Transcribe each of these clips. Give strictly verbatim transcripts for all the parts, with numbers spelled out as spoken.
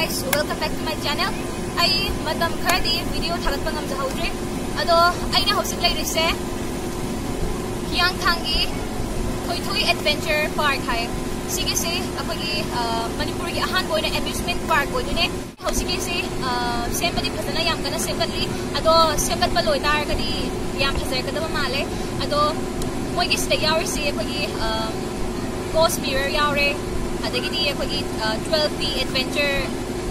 So, welcome back to my channel. ꯑꯩ ꯃꯇꯝ ꯈꯔꯗꯤ video ꯊꯥꯒꯠꯄ ꯉꯝꯖꯍꯧꯗ꯭ꯔꯦ꯫ ꯑꯗꯣ ꯑꯩꯅ ꯍꯧꯖꯤꯛ ꯂꯩꯔꯤꯁꯦ ꯍꯤꯌꯥꯡꯊꯥꯡꯒꯤ ꯊꯣꯏꯊꯣꯏ Adventure Park ꯍꯥꯏ꯫ ꯁꯤꯒꯤꯁꯤ ꯑꯩꯈꯣꯏꯒꯤ, ꯑ, ꯃꯅꯤꯄꯨꯔꯒꯤ ꯑꯍꯥꯟꯕ ꯑꯣꯏꯅ amusement park ꯑꯣꯏꯗꯣꯏꯅꯦ꯫ ꯍꯧꯖꯤꯛꯀꯤꯁꯤ, ꯑ, ꯁꯦꯝꯕꯗꯤ ꯐꯖꯅ ꯌꯥꯝ ꯀꯟꯅ ꯁꯦꯝꯒꯠꯂꯤ꯫ ꯑꯗꯣ ꯁꯦꯝꯒꯠꯄ ꯂꯣꯏꯇꯥꯔꯒꯗꯤ ꯌꯥꯝ ꯐꯖꯔꯛꯀꯗꯕ ꯃꯥꯜꯂꯦ꯫ ꯑꯗꯣ ꯃꯣꯏꯒꯤ ꯁꯤꯗ ꯌꯥꯎꯔꯤꯁꯤ ꯑꯩꯈꯣꯏꯒꯤ, ꯑ, ghost mirror ꯌꯥꯎꯔꯦ, ꯑꯗꯒꯤꯗꯤ ꯑꯩꯈꯣꯏꯒꯤ, ꯑ, twelve P adventure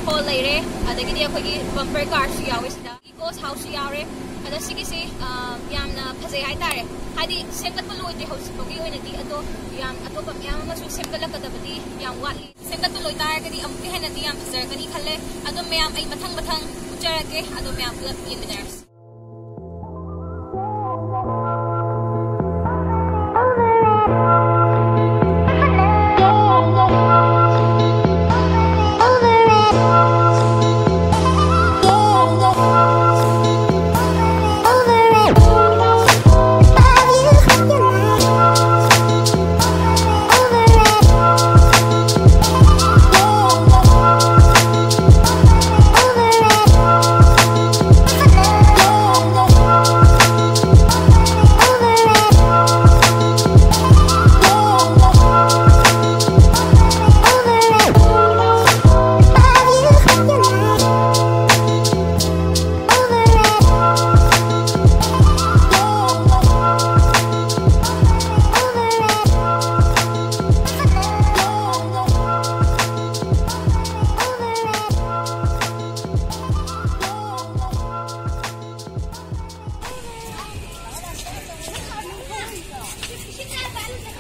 hall ꯂꯩꯔꯦ, ꯑꯗꯒꯤꯗꯤ ꯑꯩꯈꯣꯏꯒꯤ bumper carꯁꯨ ꯌꯥꯎꯋꯦ ꯁꯤꯗ꯫ Ghost houseꯁꯨ ꯌꯥꯎꯔꯦ꯫ ꯑꯗ ꯁꯤꯒꯤꯁꯤ, ꯑ, ꯌꯥꯝꯅ ꯐꯖꯩ ꯍꯥꯏꯇꯥꯔꯦ꯫ ꯍꯥꯏꯗꯤ ꯁꯦꯝꯒꯠꯄ ꯂꯣꯏꯗ꯭ꯔꯤ ꯍꯧꯖꯤꯛ ꯐꯥꯎꯒꯤ ꯑꯣꯏꯅꯗꯤ, ꯑꯗꯣ ꯌꯥꯝ ꯑꯇꯣꯞꯄ ꯃꯌꯥꯝ ꯑꯃꯁꯨ ꯁꯦꯝꯒꯠꯂꯛꯀꯗꯕꯗꯤ ꯌꯥꯝ ꯋꯥꯠꯂꯤ꯫ ꯁꯦꯝꯒꯠꯄ ꯂꯣꯏꯇꯥꯔꯒꯗꯤ ꯑꯃꯨꯛꯀ ꯍꯦꯟꯅꯗꯤ ꯌꯥꯝ ꯐꯖꯔꯛꯀꯅꯤ ꯈꯜꯂꯦ꯫ ꯑꯗꯣ ꯃꯌꯥꯝ ꯑꯩ ꯃꯊꯪ ꯃꯊꯪ ꯎꯠꯆꯔꯛꯀꯦ꯫ ꯑꯗꯣ ꯃꯌꯥꯝ ꯄꯨꯂꯞ ꯌꯦꯡꯃꯤꯟꯅꯔꯁꯤ꯫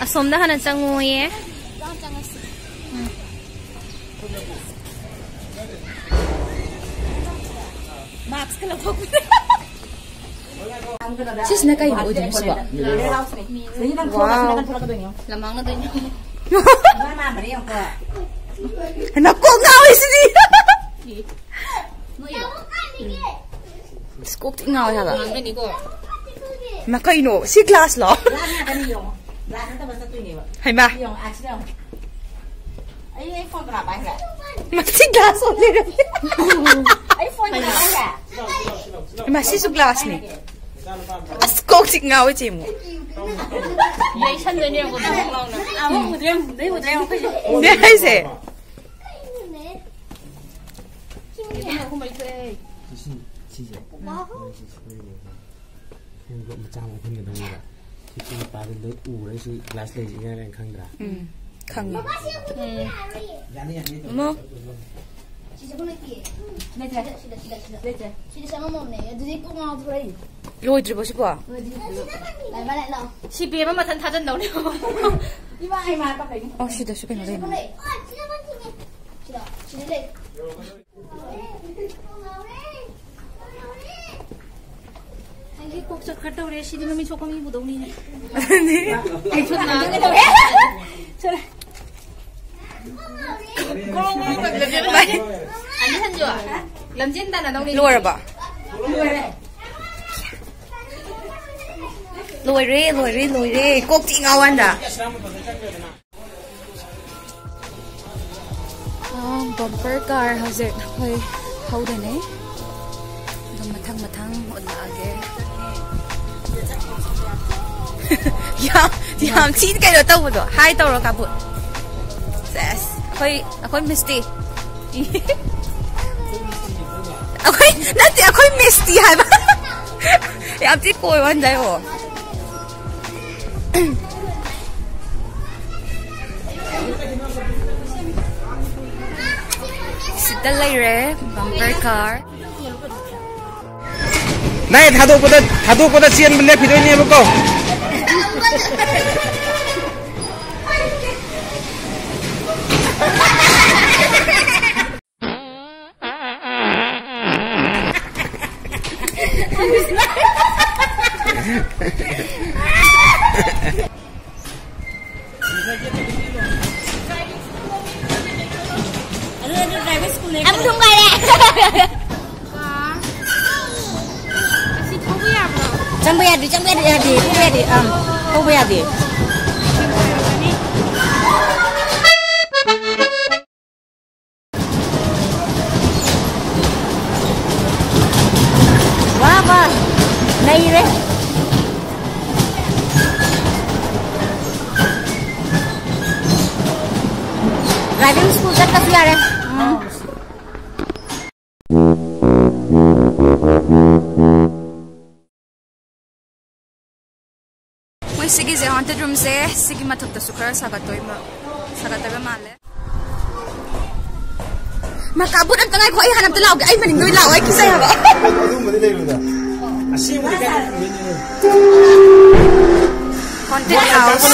ꯑꯁꯣꯝꯗ ꯍꯥꯟꯅ ꯆꯪꯉꯣꯌꯦ꯫ ꯃꯥꯛꯁꯀ ꯂꯧꯊꯣꯛꯄꯤꯔꯦ꯫ ꯁꯤꯁꯤꯅ ꯀꯩꯅꯣ ꯑꯣꯏꯗꯣꯏꯅꯣ ꯁꯤꯕꯣ? ꯋꯥꯎ꯫ ꯂꯝꯃꯥꯡꯅꯗꯣꯏꯅꯦ꯫ ꯅꯀꯣꯛ ꯉꯥꯎꯋꯤꯁꯤꯗꯤ꯫ ꯑꯁ, ꯀꯣꯛ ꯊꯤ ꯉꯥꯎꯋꯦ ꯍꯥꯏꯕ꯫ ꯃꯥ ꯀꯩꯅꯣ? ꯁꯤ glass ꯂꯣ? ꯍꯩꯃꯥ꯫ ꯑꯩ ꯑꯩ ꯐꯣꯟ ꯀꯅꯥ ꯄꯥꯏꯈ꯭ꯔꯦ? ꯃꯁꯤ ꯒ꯭ꯂꯥꯁ ꯑꯣꯏ ꯂꯩꯔꯝꯃꯦ꯫ ꯑꯩ ꯐꯣꯟ ꯀꯅꯥ ꯄꯥꯏꯈ꯭ꯔꯦ? ꯃꯁꯤꯁꯨ ꯒ꯭ꯂꯥꯁꯅꯦ꯫ ꯑꯁ, ꯀꯣꯛ ꯆꯤꯛ ꯉꯥꯎꯋꯦ ꯆꯦꯃꯨ꯫ ꯌꯩꯁꯟꯗꯣꯏꯅꯦ ꯌꯦꯡꯉꯣ, ꯕꯪ ꯂꯥꯎꯅ꯫ ꯑꯥ, ꯃꯣꯏ ꯎꯗ꯭ꯔꯦ, ꯃꯣꯏ ꯎꯗ꯭ꯔꯦ, ꯃꯈꯣꯏꯁꯦ꯫ ꯅꯦ ꯍꯥꯏꯁꯦ꯫ ꯌꯦꯡꯉꯣ, ꯑꯍꯨꯝ ꯃꯔꯤ ꯊꯣꯛꯑꯦ꯫ ꯁꯤ, ꯁꯤꯁꯦ꯫ ꯋꯥꯎ꯫ ꯁꯤ ꯁꯤ ꯃꯆꯥ ꯑꯃ ꯎꯍꯟꯒꯗꯧꯅꯦꯕ꯫ ꯁꯤ ꯅꯨꯄꯥꯗꯨ ꯂꯣꯏ ꯎꯔꯦ, ꯁꯤ ꯒ꯭ꯂꯥꯁ ꯂꯩꯔꯤꯁꯦ ꯏꯔꯥꯏ ꯂꯥꯏꯅ ꯈꯪꯗ꯭ꯔꯥ? ꯎꯝ, ꯈꯪꯉꯦ꯫ ꯃꯃꯥ, ꯁꯤ ꯑꯃꯨꯛ ꯎꯝ꯫ ꯌꯥꯅꯤ, ꯌꯥꯅꯤ꯫ ꯏꯃꯣ꯫ ꯁꯤꯁꯦ ꯑꯃꯨꯛ ꯂꯩꯇꯤꯌꯦ꯫ ꯂꯩꯇ꯭ꯔꯦ꯫ ꯁꯤꯗ, ꯁꯤꯗ, ꯁꯤꯗ, ꯁꯤꯗ꯫ ꯂꯩꯇ꯭ꯔꯦ꯫ ꯁꯤꯗ ꯆꯪꯉꯝꯃꯕꯅꯦ꯫ ꯑꯗꯨꯗꯤ ꯀꯣꯛ ꯉꯥꯎ ꯊꯣꯔꯛꯏꯅꯦ꯫ ꯂꯣꯏꯗ꯭ꯔꯤꯕꯣ ꯁꯤꯕꯣ? ꯂꯣꯏꯗ꯭ꯔꯤ꯫ ꯂꯥꯛꯑꯦ, ꯃꯥ ꯂꯥꯛꯑꯦ, ꯂꯥꯛꯑꯣ꯫ ꯁꯤ ꯕꯦꯝ ꯑꯃ ꯃꯊꯟ ꯊꯥꯖꯟꯗꯧꯅꯦ꯫ ꯏꯃꯥ, ꯏꯃꯥ, ꯀꯞꯄꯛꯏꯅꯦ꯫ ꯑꯣ, ꯁꯤꯗꯁꯨ ꯀꯩꯅꯣ ꯁꯤꯗ ꯂꯩꯔꯝꯃꯦ꯫ ꯂꯩ꯫ ꯁꯤꯗ, ꯁꯤꯗ ꯂꯩ꯫ ꯑꯩꯒꯤ ꯀꯣꯛ ꯆꯠꯈ꯭ꯔ ꯇꯧꯔꯦ, ꯁꯤꯗꯤ ꯃꯃꯤꯠ ꯁꯣꯛꯄ ꯃꯤ ꯄꯨꯗꯧꯅꯤꯅꯦ꯫ ꯑꯗꯨꯅꯤ꯫ ꯑꯩ ꯁꯣꯝ ꯅꯥꯀꯟꯗ ꯇꯧꯔꯦ꯫ ꯁꯣꯔꯤ꯫ ꯒ꯭ꯔꯣꯡ ꯒ꯭ꯔꯣꯡ ꯇꯧꯗꯅ ꯂꯝꯖꯦꯟ ꯍꯟꯖꯨ꯫ ꯂꯝꯖꯦꯟ ꯇꯥꯟꯅꯗꯧꯅꯤ꯫ ꯂꯣꯏꯔꯕꯣ? ꯂꯣꯏꯔꯦ꯫ ꯂꯣꯏꯔꯦ, ꯂꯣꯏꯔꯦ, ꯂꯣꯏꯔꯦ꯫ ꯀꯣꯛ ꯆꯤꯛ ꯉꯥꯎ ꯋꯥꯟꯗ꯫ ꯕꯝꯄꯔ ꯀꯥꯔ ꯍꯧꯖꯤꯛ ꯑꯩꯈꯣꯏ ꯊꯧꯗꯣꯏꯅꯦ꯫ ꯑꯗꯨꯝ ꯃꯊꯪ ꯃꯊꯪ ꯎꯠꯂꯛꯑꯒꯦ꯫ ꯌꯥꯝ, ꯌꯥꯝ ꯊꯤꯅ ꯀꯩꯅꯣ ꯇꯧꯕꯗꯣ꯫ ꯍꯥꯏ ꯇꯧꯔꯣ, ꯀꯥꯕꯨꯠ꯫ ꯁꯦꯁ꯫ ꯑꯩꯈꯣꯏ, ꯑꯩꯈꯣꯏ ꯃꯤꯁꯇꯤ꯫ ꯑꯩꯈꯣꯏ, ꯅꯠꯇꯦ, ꯑꯩꯈꯣꯏ ꯃꯤꯁꯇꯤ ꯍꯥꯏꯕ꯫ ꯌꯥꯝ ꯊꯤ ꯀꯣꯏ ꯋꯥꯟꯗ ꯌꯦꯡꯉꯣ꯫ ꯁꯤꯗ ꯂꯩꯔꯦ, ꯕꯝꯄꯔ ꯀꯥꯔ꯫ ꯅꯥꯏ ꯊꯥꯗꯣꯛꯄꯗ, ꯊꯥꯗꯣꯛꯄꯗ ꯆꯦꯟꯕ ꯂꯦꯞꯈꯤꯗꯣꯏꯅꯦꯕꯀꯣ꯫ ꯑꯗꯨ ꯅꯠꯇ꯭ꯔꯣ ꯗ꯭ꯔꯥꯏꯚꯔ ꯁ꯭ꯀꯨꯜꯅꯦ? ꯑꯃꯨꯛ ꯊꯨꯝ ꯀꯥꯏꯔꯦ꯫ ꯑꯁꯤ ꯊꯧꯕ ꯌꯥꯕ꯭ꯔꯣ? ꯆꯪꯕ ꯌꯥꯗ꯭ꯔꯤ, ꯆꯪꯕ ꯌꯥꯗ꯭ꯔꯤ, ꯌꯥꯗ꯭ꯔꯤ, ꯊꯧꯕ ꯌꯥꯗ꯭ꯔꯤ꯫ ꯑꯪ, ꯊꯧꯕ ꯌꯥꯗꯦ꯫ Driving school ꯆꯠꯄꯁꯨ ꯌꯥꯔꯦ꯫ ꯃꯣꯏ ꯁꯤꯒꯤꯁꯦ haunted roomꯁꯦ ꯁꯤꯒꯤ ꯃꯊꯛꯇꯁꯨ ꯈꯔ ꯁꯥꯒꯠꯇꯣꯏ ꯃ-, ꯁꯥꯒꯠꯇꯣꯏꯕ ꯃꯥꯜꯂꯦ꯫ ꯃꯀꯥ, ꯕꯨꯠ ꯑꯝꯇ ꯉꯥꯏꯈꯣ, ꯑꯩ ꯍꯥꯟꯅ ꯑꯝꯇ ꯂꯥꯎꯒꯦ꯫ ꯑꯩ ꯃꯅꯤꯡꯗ ꯑꯣꯏ ꯂꯥꯛꯑꯣ, ꯑꯩ ꯀꯤꯖꯩ ꯍꯥꯏꯕ꯫ ꯑꯗꯨꯒꯨꯝꯕꯗꯤ ꯂꯩꯔꯣꯏꯗ꯫ ꯑꯁꯦꯡꯕꯗꯤ ꯀꯥꯏꯗ ꯐꯪꯗꯣꯏꯅꯣ? Haunted house꯫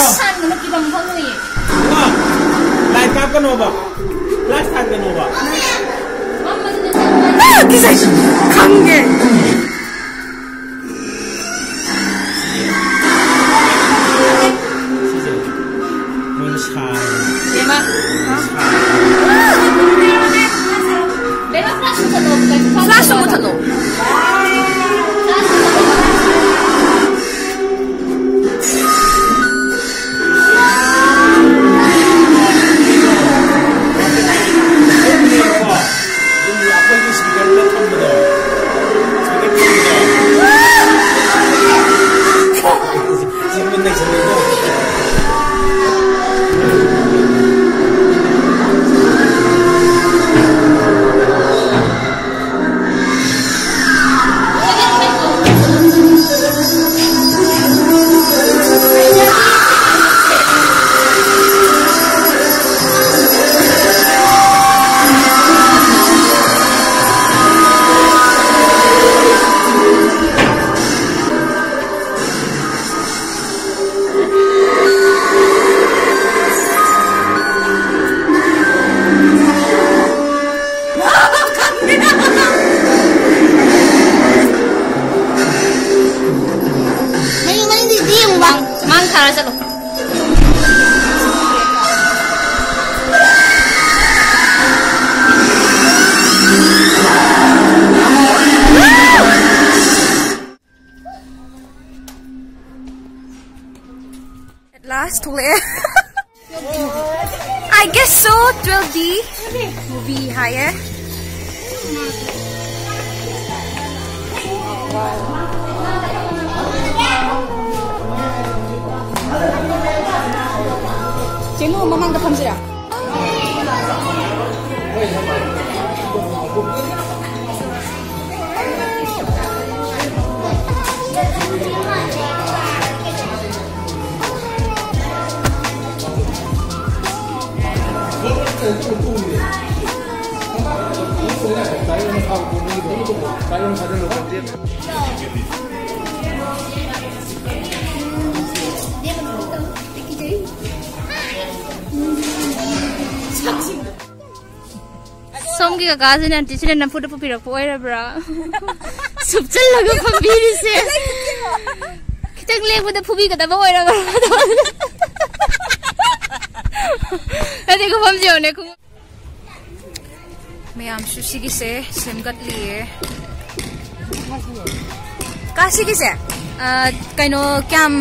ꯂꯥꯏꯠ ꯀꯥꯞꯀꯅꯣꯕ꯫ ꯐ꯭ꯂꯥꯁ ꯊꯥꯟꯒꯅꯣꯕ꯫ ꯑꯥ, ꯀꯤꯖꯩ꯫ ꯈꯪꯉꯦ꯫ ꯁꯤꯁꯦ ꯃꯣꯏꯅ ꯁꯥꯔꯦ꯫ ꯕꯦꯝꯃ꯫ ꯁꯥꯔꯦ꯫ ꯕꯦꯝꯃ, ꯐ꯭ꯂꯥꯁ ꯃꯨꯊꯠꯂꯣ꯫ ꯐ꯭ꯂꯥꯁ ꯃꯨꯊꯠꯂꯣ꯫ ꯃꯅꯤꯡ, ꯃꯅꯤꯡꯗꯤ ꯌꯦꯡꯉꯨꯕ꯫ ꯃꯥꯡ ꯊꯥꯔ ꯆꯠꯂꯣ꯫ At last, ꯊꯣꯛꯂꯛꯑꯦ꯫ I guess so, twelve D movie ꯍꯥꯏꯌꯦ꯫ ꯆꯦꯅꯨ, ꯃꯃꯥꯡꯗ ꯐꯝꯁꯤꯔꯥ? ꯁꯣꯝꯒꯤ ꯀꯀꯥꯁꯤꯅ ꯑꯟꯇꯤꯁꯤꯅ ꯅꯝꯐꯨꯗ ꯄꯨꯕꯤꯔꯛꯄ ꯑꯣꯏꯔꯕ꯭ꯔꯥ? ꯁꯨꯞꯆꯜꯂꯒ ꯐꯝꯕꯤꯔꯤꯁꯦ꯫ ꯈꯤꯇꯪ ꯂꯦꯡꯕꯗ ꯐꯨꯕꯤꯒꯗꯕ ꯑꯣꯏꯔꯕ꯭ꯔꯥ? ꯑꯗꯩ ꯈꯨꯐꯝꯁꯦ ꯌꯦꯡꯉꯨꯅꯦ, ꯈꯨ- ꯃꯌꯥꯝꯁꯨ ꯁꯤꯒꯤꯁꯦ ꯁꯦꯝꯒꯠꯂꯤꯌꯦ꯫ ꯀꯥ, ꯁꯤꯒꯤꯁꯦ, ꯑ, ꯀꯩꯅꯣ, ꯀꯌꯥꯝ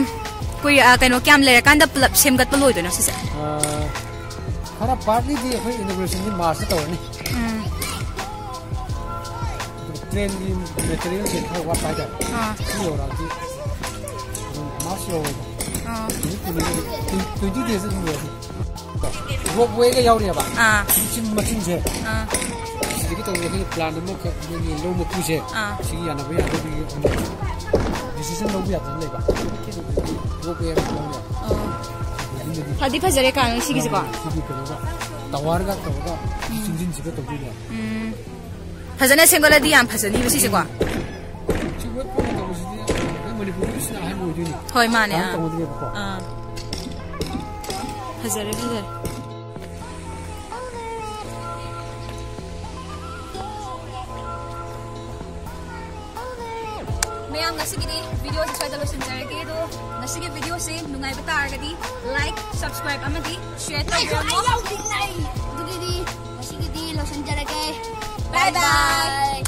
ꯀꯨꯏ-, ꯑ, ꯀꯩꯅꯣ, ꯀꯌꯥꯝ ꯂꯩꯔꯀꯥꯟꯗ ꯄꯨꯂꯞ ꯁꯦꯝꯒꯠꯄ ꯂꯣꯏꯗꯣꯏꯅꯣ ꯁꯤꯁꯦ? ꯑ, ꯈꯔ partlyꯗꯤ ꯑꯩꯈꯣꯏ inaugurationꯗꯤ Marchꯇ ꯇꯧꯔꯅꯤ꯫ ꯎꯝ꯫ ꯑꯗꯨꯒ trainꯒꯤ materialꯁꯦ ꯈꯔ ꯋꯥꯠꯄ ꯍꯥꯏꯇꯥꯔꯦ꯫ ꯑꯥ꯫ ꯁꯤ ꯌꯧꯔꯛꯑꯗꯤ ꯑꯗꯨꯝ March ꯌꯧꯔꯦꯕ꯫ ꯑꯥ꯫ ꯅꯨꯃꯤꯠ ꯀꯨꯟꯅꯤ, twenty days ꯑꯗꯨꯝ ꯂꯣꯏꯔꯅꯤ꯫ Ropewayꯒ ꯌꯥꯎꯔꯤꯑꯕ꯫ ꯑꯥ꯫ ꯃꯆꯤꯟ, ꯃꯆꯤꯟꯁꯦ꯫ ꯑꯥ꯫ ꯁꯤꯗꯒꯤ ꯇꯧꯕ ꯑꯩꯈꯣꯏꯅ plan ꯑꯃꯈꯛ ꯃꯣꯏꯒꯤ ꯂꯧ ꯃꯄꯨꯁꯦ꯫ ꯑꯥ꯫ ꯁꯤꯒꯤ ꯌꯥꯅꯕ ꯌꯥꯗꯕꯒꯤ decision ꯂꯧꯕ ꯌꯥꯗꯅ ꯂꯩꯕ꯫ Ropeway ꯑꯃ ꯂꯧꯅꯦ꯫ ꯑꯣ꯫ ꯑꯗꯨꯗꯤ ꯐꯗꯤ ꯐꯖꯔꯦ ꯀꯥ ꯅꯣꯏ ꯁꯤꯒꯤꯁꯦꯀꯣ? ꯁꯤꯒꯤ ꯀꯩꯅꯣꯒ, towerꯒ ꯇꯧꯔꯒ ꯎꯝ꯫ ꯆꯤꯡꯁꯤꯟꯁꯤꯒ ꯇꯧꯗꯣꯏꯅꯦ꯫ ꯎꯝ꯫ ꯐꯖꯅ ꯁꯦꯝꯒꯠꯂꯗꯤ ꯌꯥꯝ ꯐꯖꯅꯤꯕ ꯁꯤꯁꯦꯀꯣ꯫ ꯁꯤ ꯋꯦꯠ ꯄꯣꯠ ꯇꯧꯕꯁꯤꯗꯤ ꯑꯩꯈꯣꯏ ꯃꯅꯤꯄꯨꯔꯒꯤꯁꯤꯅ ꯑꯍꯥꯟꯕ ꯑꯣꯏꯗꯣꯏꯅꯤ꯫ ꯍꯣꯏ, ꯃꯥꯅꯦ, ꯀꯅꯥꯝ ꯑꯥ꯫ ꯇꯧꯅꯗ꯭ꯔꯤꯕꯀꯣ꯫ ꯑꯥ꯫ ꯐꯖꯔꯦ, ꯐꯖꯔꯦ꯫ ꯃꯌꯥꯝ, ꯉꯁꯤꯒꯤꯗꯤ videoꯁꯦ ꯁ꯭ꯋꯥꯏꯗ ꯂꯣꯏꯁꯤꯟꯖꯔꯒꯦ꯫ ꯑꯗꯣ ꯉꯁꯤꯒꯤ videoꯁꯦ ꯅꯨꯡꯉꯥꯏꯕ ꯇꯥꯔꯒꯗꯤ like, subscribe ꯑꯃꯗꯤ share ꯉꯥꯏꯈꯣ, ꯑꯩ ꯇꯧꯕꯤꯔꯝꯃꯣ꯫ ꯌꯥꯎꯗ꯭ꯔꯤꯉꯩ꯫ ꯑꯗꯨꯒꯤꯗꯤ ꯉꯁꯤꯒꯤꯗꯤ ꯂꯣꯏꯁꯤꯟꯖꯔꯒꯦ꯫ Bye bye꯫ Bye bye꯫